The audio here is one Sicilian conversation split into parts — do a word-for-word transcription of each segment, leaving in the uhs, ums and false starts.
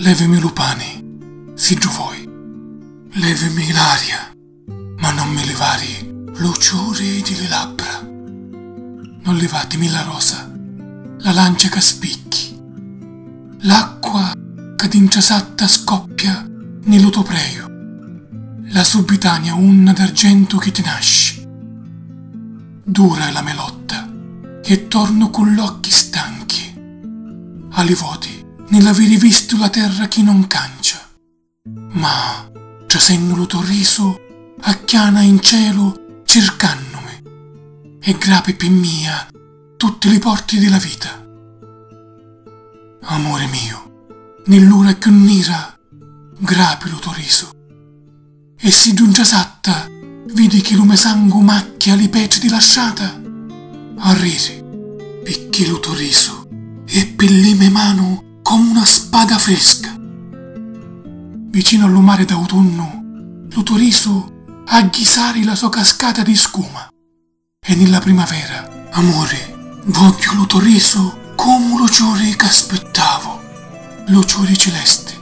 Levimi lu pani, siddu voi. Levimi l'aria, ma non mi livari lu ciuri di li labbra. Non livatimi la rosa, la lancia ca spicchi, l'acqua ca d'intrasatta scoppia ni lu to preju, la subitania unna d'argentu chi ti nasci. Dura è la me lotta e tornu cu l'occhi stanchi. A li voti ni l'aviri vistu la terra chi non cancia. Ma, trasennu lu to risu, acchiana in celu circannumi e grapi pi mia tutti li porti di la vita. Amuri miu, ni l'ura cchiù nira, grapi lu to risu. E siddu ntrasatta vidi chi lu me sangu macchia li petri di la strata, arriri, picchì lu to risu è pi li me manu comu na spada frisca. Vicinu a lu mari d'autunnu, lu to risu agghisari la so cascata di scuma. E ni la primavera, amuri, vogghiu lu to risu comu lu ciuri c'aspittavu, lu ciuri cilesti,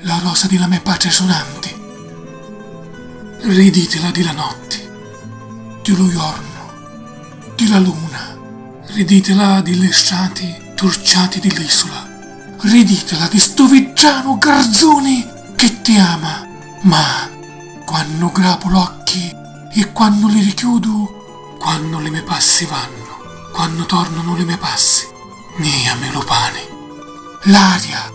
la rosa di la me patria sunanti. Riditila di la notti, di lu jornu, di la luna, riditila di li strati turciati di l'isula, riditila di stu viddranu garzuni chi ti ama. Ma quannu grapu l'occhi e quannu li richiudu, quannu li me passi vannu, quannu tornanu li me passi, niami lu pani, l'aria,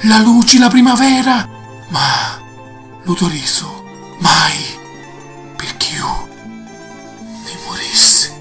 la luci, la primavera, ma lu to risu mai, pirchì ju mi murissi.